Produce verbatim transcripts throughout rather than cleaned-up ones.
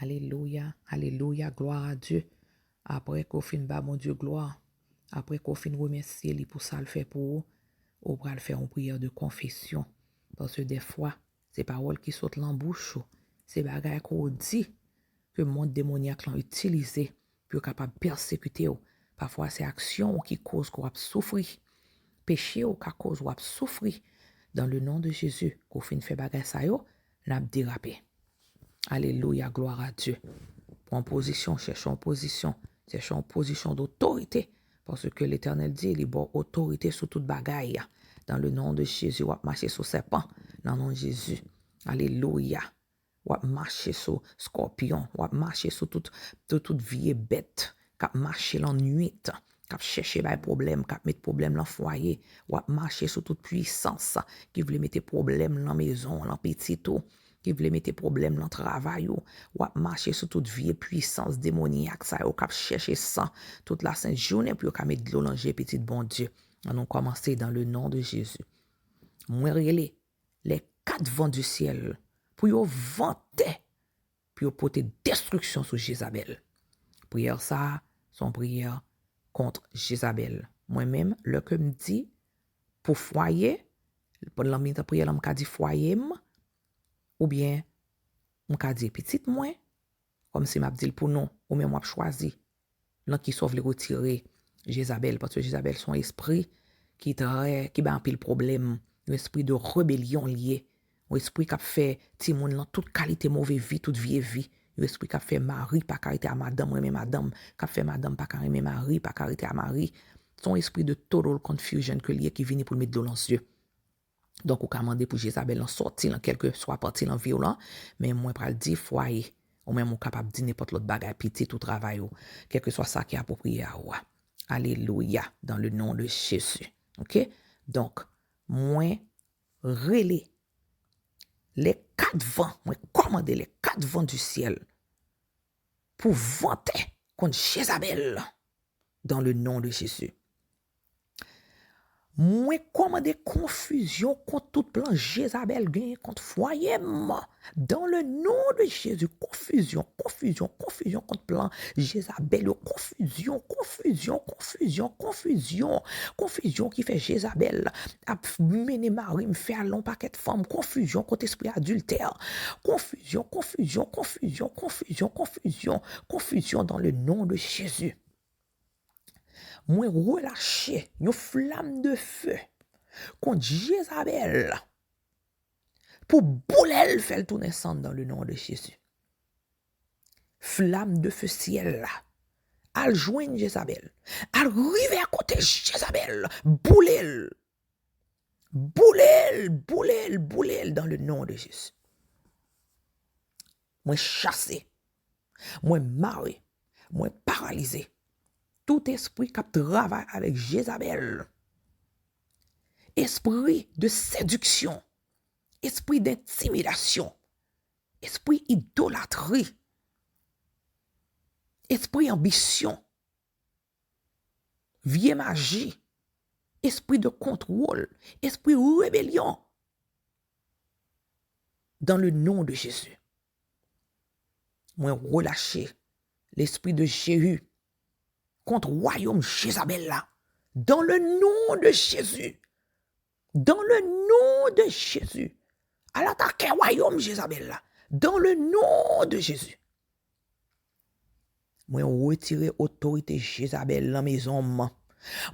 Alelouya, alelouya, glwa a Dye. Apre ke w fin ba Bondye glwa, apre ke w fin remèsye li pou sa l fè pou ou, ou pral fè yon priyè de konfesyon. Paske dèfwa, se pawòl ki sot lan bouch ou, se bagay ke w di ke mond demonyak lan itilize pou yo kapab pèsekite w. Pafwa, se aksyon w ki koz ke w ap soufri. Peche w ka koz w ap soufri. Dan le non de Jezi, ke w fin fè bagay sa yo, n ap derape. Alelouya, glwa a Dye. Pran pozisyon, chèche yon pozisyon, chèche yon pozisyon dotorite, paske Letènèl di li ba w otorite sou tout bagay. Dan le non de Jezi, w ap mache sou sèpan, nan non Jezi. Alelouya. W ap mache sou skòpyon, w ap mache sou tout, tout, tout vye bèt k ap mache lannwit, k ap chèche bay pwoblèm, k ap met pwoblèm lan fwaye. W ap mache sou tout pwisans ki vle mete pwoblèm lan mezon, lan pitit ou, ki vle mete pwoblèm lan travay ou. W ap mache sou tout vye pwisans demonyak sa yo k ap chèche san tout lasent jounen pou yo ka met dlo lan je pitit Bondye. Ann nou kòmanse dan le non de Jezi. Mwen rele les quatre vents du ciel pou yo vante, pou yo pote destriksyon sou Jezabèl. Priyè sa a, se yon priyè kont Jezabèl. Mwen menm, lè ke m di pou fwaye, pandan mitan priyè lan, m ka di fwaye m, oubyen m ka di pitit mwen, kòmsi m ap di l pou nou, ou menm w ap chwazi nan kisa w vle retire Jezabèl, paske Jezabèl se yon espri ki trè, ki bay anpil pwoblèm, yon espri de rebelyon li ye, yon espri k ap fè timoun lan tout kalite move vi, tout vye vi, yon espri k ap fè mari pa ka rete a madanm, renmen madanm, k ap fè madanm pa ka renmen mari, pa ka rete a mari. Se yon espri de total confusion ke li ye ki vini pou l met dlo lan zye. Donk, ou ka mande pou Jezabèl lan sòti lan kèlkeswa pati lan vi w lan, men mwen pral di fwaye. Ou menm ou kapab di nenpòt lòt bagay, pitit ou, travay ou, kèlkeswa sa ki apwopriye a ou a. Alelouya, dans le nom de Jésus. Oke? Donk, mwen rele les quatre vents, mwen kòmande les quatre vents du ciel pou vante kont Jezabèl. Dans le nom de Jésus. Mwen kòmande konfizyon kont tout plan Jezabèl genyen kont fwaye m. Dans le nom de Jésus, konfizyon, konfizyon, konfizyon kont plan Jezabèl yo. Konfizyon, konfizyon, konfizyon, konfizyon. Konfizyon ki fè Jezabèl ap mennen mari m fè al yon pakèt fanm. Konfizyon kont espri adiltè. Konfizyon, konfizyon, konfizyon, konfizyon, konfizyon. Konfizyon dans le nom de Jésus. Mwen relache yon flam de fe kont Jezabèl pou boule l, fè l tounen sann dans le nom de Jésus. Flam de fe syèl la, al jwenn Jezabèl, al rive akote Jezabèl, boule l. Boule l, boule l, boule l dans le nom de Jésus. Mwen chase, mwen mare, mwen paralize tout espri k ap travay avèk Jezabèl. Espri de sediksyon, espri dentimidasyon, espri idolatri, espri anbisyon, vye maji, espri de kontwòl, espri rebelyon. Dans le nom de Jésus. Mwen relache lespri de Jehu kont wayòm Jezabèl la. Dans le nom de Jésus. Dans le nom de Jésus. Al atake wayòm Jezabèl la. Dans le nom de Jésus. Mwen retire otorite Jezabèl nan mezon m.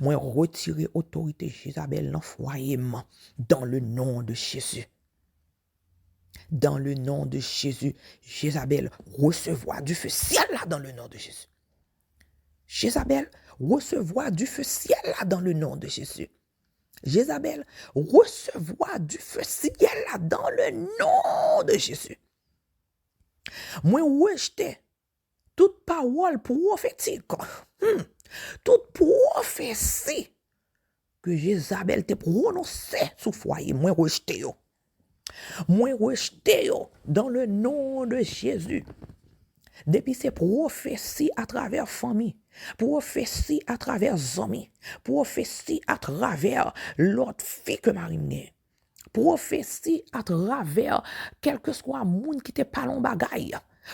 Mwen retire otorite Jezabèl nan fwaye m. Dans le nom de Jésus. Dans le nom de Jésus. Jezabèl, resevwa dife syèl la dans le nom de Jésus. Jezabèl, resevwa dife syèl la dans le nom de Jésus. Jezabèl, resevwa dife syèl la dans le nom de Jésus. Mwen rejte tout pawòl pwofetik, hmm, tout pwofesi ke Jezabèl te pwononse sou fwaye, mwen rejte yo. Mwen rejte yo dans le nom de Jésus. Depi se pwofesi atravè fanmi, pwofesi atravè zanmi, pwofesi atravè lòt fi ke mari m gen, pwofesi atravè kèlkeswa moun ki te pale yon bagay,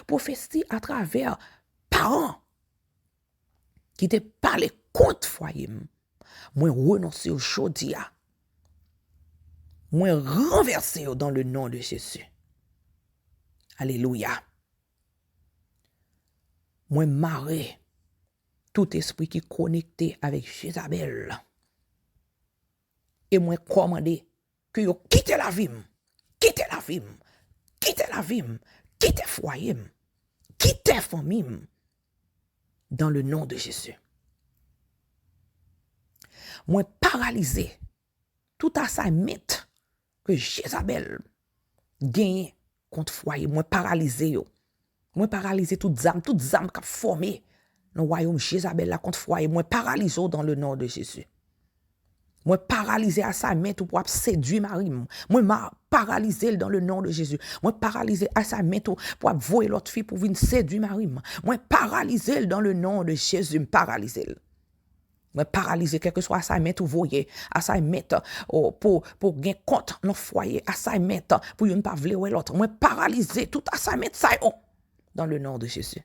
Pwofesi atravè paran ki te pale kont fwaye m. Mwen renonse yo jodi a. Mwen ranvèse yo dans le nom de Jésus. Alelouya. Mwen mare tout espri ki konekte avèk Jezabèl. E mwen kòmande ke yo kite lavi m, kite lavi m, kite lavi m, kite fwaye m, kite fanmi m, dans le nom de Jésus. Mwen paralize tout assignment ke Jezabèl genyen kont fwaye. Mwen paralize yo. Mwen paralize tout zam, tout zam k ap fòme nan wayòm Jezabèl la kont fwaye. Mwen paralize w dans le nom de Jésus. Mwen paralize assignment ou pou ap sedui mari m. Mwen ma-, paralize l dans le nom de Jésus. Mwen paralize assignment ou pou ap voye lòt fi pou vin sedui mari m. Mwen paralize l dans le nom de Jésus. M paralize l. Mwen paralize kèlkeswa assignment ou voye, assignment, oh, pou, pou gen kont nan fwaye, assignment pou youn pa vle wè lòt. Mwen paralize tout assignment sa yo dans le nom de Jésus.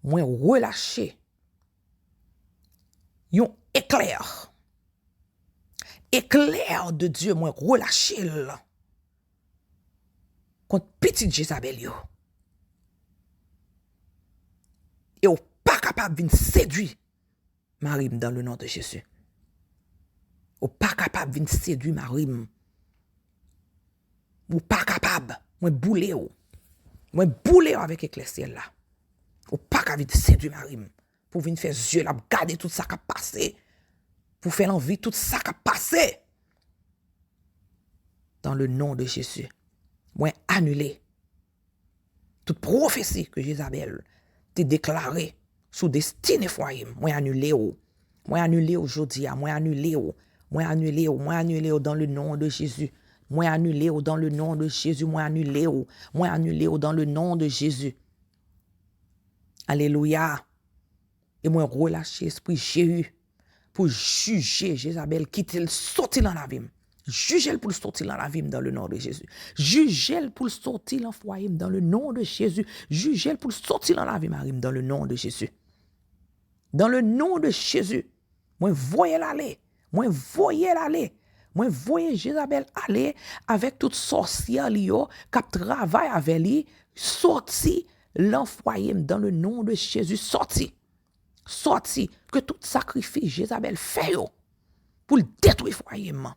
Mwen relache yon eklè. Eklè de Dye, mwen relache l kont pitit Jezabèl yo. E w pa kapab vin sedui mari m dans le nom de Jésus. Ou pa kapab vin sedui mari m. Ou pa kapab. Mwen boule w. Mwen boule w avèk eklè syèl la. Ou pa ka vin sedui mari m pou vin fè zye l ap gade tout sa k ap pase, pou fè l anvi tout sa k ap pase. Dans le nom de Jésus, mwen anile tout pwofesi ke Jezabèl te deklare sou destine fwaye m. Mwen anile w. Mwen anile w jodi a. Mwen anile w. Mwen anile w. Mwen anile w dans le nom de Jésus. Mwen anile w dans le nom de Jésus. Mwen anile w. Mwen anile w dans le nom de Jésus. Alelouya. E mwen relache espri Jeyi pou jije Jezabèl, kite l soti nan lavi m. Jije l pou l soti nan lavi m dans le nom de Jésus. Jije l pou l soti nan fwaye m dans le nom de Jésus. Jije l pou l soti nan lavi mari m dans le nom de Jésus. Dans le nom de Jésus. Mwen voye l ale. Mwen voye l ale. Mwen voye Jezabèl ale avèk tout sòsyè li yo k ap travay avè li. Soti lan fwaye m dans le nom de Jésus. Soti. Sòti, ke tout sakrifis Jezabèl fè yo pou l detwi fwaye m.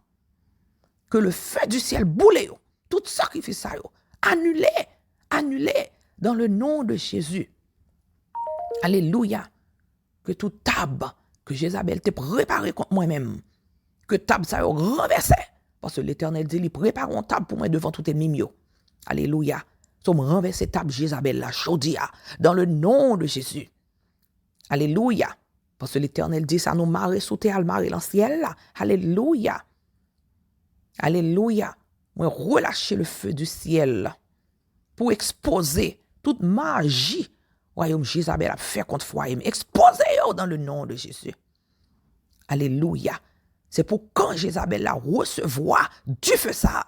Ke le feu du ciel boule yo. Tout sakrifis sa yo. Anile, anile dans le nom de Jésus. Alelouya. Ke tout tab ke Jezabèl te prepare kont mwen menm, ke tab sa yo ranvèse. Paske Letènèl di li prepare yon tab pou mwen devan tout ènmi m yo. Alelouya. So m ranvèse tab Jezabèl la jodi a dans le nom de Jésus. Alelouya. Paske Letènèl di sa nou mare sou tè a l mare lan syèl la. Alelouya. Alelouya. Mwen relache le feu du ciel pou ekspoze tout maji wayòm Jezabèl ap fè kont fwaye m. Ekspoze yo dans le nom de Jésus. Alelouya. Se pou kan Jezabèl la resevwa dife sa a.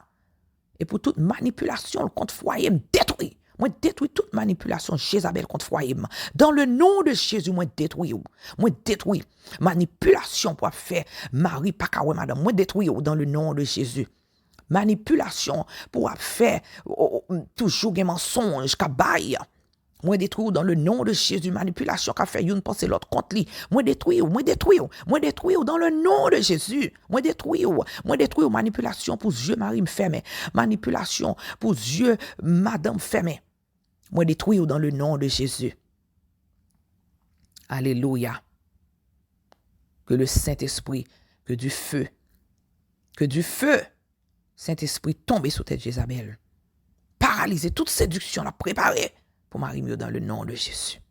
E pou tout manipilasyon l kont fwaye m detwi. Mwen detwi tout manipilasyon Jezabèl kont fwaye m. Dans le nom de Jésus, mwen detwi w. Mwen detwi manipilasyon pou ap fè mari pa ka wè madanm. Mwen detwi w dans le nom de Jésus. Manipilasyon pou ap fè, o, o, toujou gen mansonj k ap bay. Mwen detwi w dans le nom de Jésus. Manipilasyon k ap fè youn panse lòt kont li. Mwen detwi w, mwen detwi w, mwen detwi w dans le nom de Jésus. Mwen detwi w, mwen detwi w. Manipilasyon pou zye mari m fèmen. Manipilasyon pou zye madanm fèmen. Mwen detwi w dans le nom de Jésus. Alelouya. Que le Saint-Esprit, que du feu, que du feu Sentespri tonbe sou tèt Jezabèl. Paralize tout sediksyon l ap prepare pou mari m yo dans le nom de Jésus.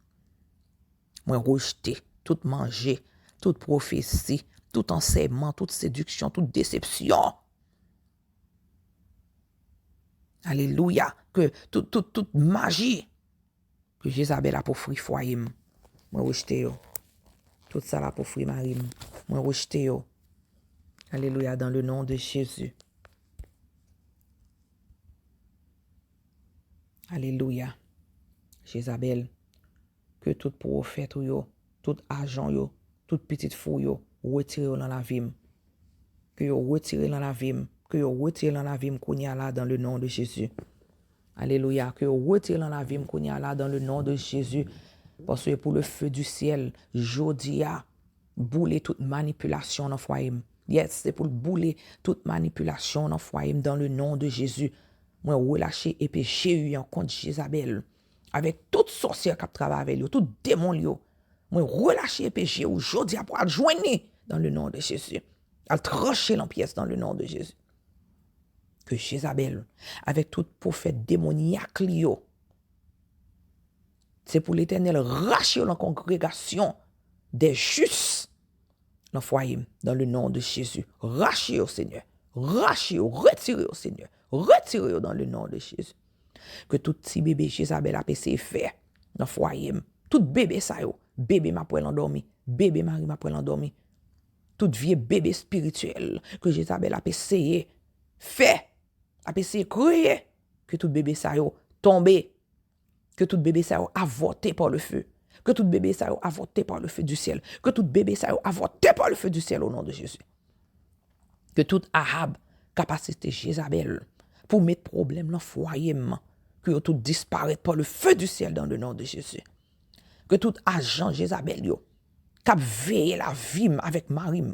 Mwen rejte tout manje, tout pwofesi, tout ansèyman, tout sediksyon, tout desepsyon. Alelouya. Ke tout, tout, tout maji ke Jezabèl ap ofri fwaye m. Mwen rejte yo. Tout sa l ap ofri mari m. Mwen rejte yo. Alelouya, dans le nom de Jésus. Alelouya. Jezabèl, ke tout pwofèt ou yo, tout ajan w yo, tout pitit fi w yo, retire yo nan lavi m. Ke yo retire nan lavi m. Ke yo retire nan lavi m kounye a la, dans le nom de Jésus. Alelouya. Ke yo retire nan lavi m kounye a la, dans le nom de Jésus. Paske pou le feu du ciel, jodi a, boule tout manipilasyon nan fwaye m. Yes, se pou l boule tout manipilasyon nan fwaye m, dans le nom de Jésus. Mwen relache epe Jeyi an kont Jezabèl. Avèk tout sòsyè k ap travay avè l yo, tout demon l yo. Mwen relache epe Jeyi jodi a pou al jwenn li, dans le nom de Jésus. Al tranche l an pyès, dans le nom de Jésus. Ke Jezabèl, avèk tout pwofèt demonyak li yo, se pou Letènèl rache yo nan kongregasyon dè jis nan fwaye m, dans le nom de Jésus. Rache yo, Senyè. Rache yo, retire yo, Senyè. Retire yo, dans le nom de Jésus. Ke tout ti bebe Jezabèl ap eseye fè nan fwaye m, tout bebe sa yo, bebe m ap wè l andòmi, bebe mari m ap wè l andòmi, tout vye bebe espirityèl ke Jezabèl ap eseye fè, ap eseye kreye, ke tout bebe sa yo tonbe. Que tout bébé sa yo avorté par le feu. Que tout bébé sa yo avorté par le feu du ciel. Que tout bébé sa yo avorté par le feu du ciel au nom de Jésus. Que tout Ahab, kapasite Jezabèl pou met pwoblèm nan fwaye m, ke yo tout disparèt par le feu du ciel dans le nom de Jésus. Que tout ajan Jezabèl yo k ap veye lavi m avèk mari m,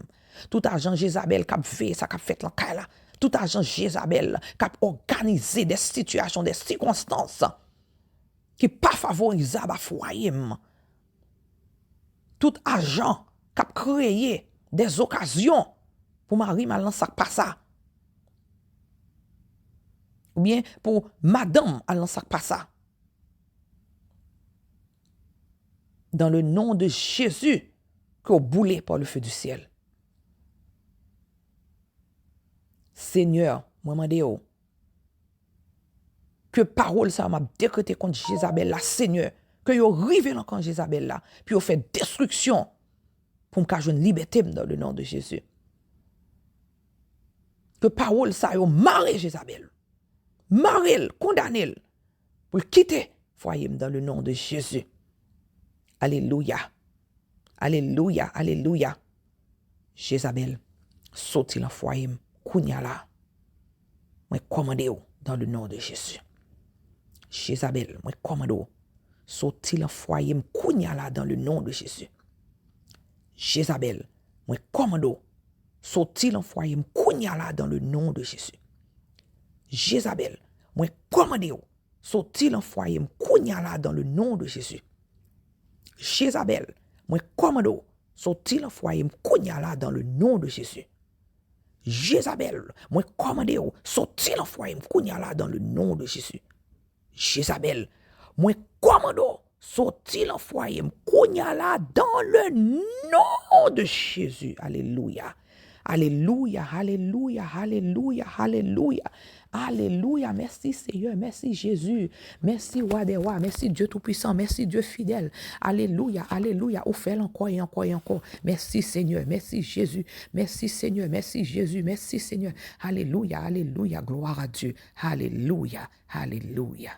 tout ajan Jezabèl k ap veye sa k ap fèt nan kay la, tout ajan Jezabèl k ap òganize de sitiyasyon, de sikonstans ki pa favorizab a fwaye m, tout ajan k ap kreye de zokazyon pou mari m al nan sa k pa sa, oubyen pou madanm al nan sa k pa sa. Dans le nom de Jésus, ke w boule par le feu du ciel. Senyè, mwen mande w, ke pawòl sa yo m ap dekrete kont Jezabèl la, Senyè, ke yo rive nan kan Jezabèl la, pou yo fè destriksyon, pou m ka jwenn libète m dans le nom de Jésus. Ke pawòl sa yo mare Jezabèl, mare l, kondane l, pou l kite fwaye m dans le nom de Jésus. Alelouya. Alelouya, alelouya. Jezabèl, soti nan fwaye m kounye a la. Mwen kòmande w dans le nom de Jésus. Jezabèl, mwen kòmande w, soti nan fwaye m kounye a la dans le nom de Jésus. Jezabèl, mwen kòmande w, soti nan fwaye m kounye a la dans le nom de Jésus. Jezabèl, mwen kòmande w, soti nan fwaye m kounye a la dans le nom de Jésus. Jezabèl, mwen kòmande w, soti nan fwaye m kounye a la dans le nom de Jésus. Jezabèl, mwen kòmande w, soti nan fwaye m kounye a la dans le nom de Jésus. Jezabèl, mwen kòmande w, soti nan fwaye m kounye a la dans le nom de Jésus. Alelouya. Alelouya, alelouya, alelouya, alelouya. Alelouya, mèsi Seyè, mèsi Jezi, mèsi Wa dè wa, mèsi Dye Toupwisan, mèsi Dye fidèl. Alelouya, alelouya, ou fè l ankò e ankò e ankò. Mèsi Senyè, mèsi Jezi, mèsi Senyè, mèsi Jezi, mèsi Senyè. Alelouya, alelouya, glwa a Dye. Alelouya, alelouya.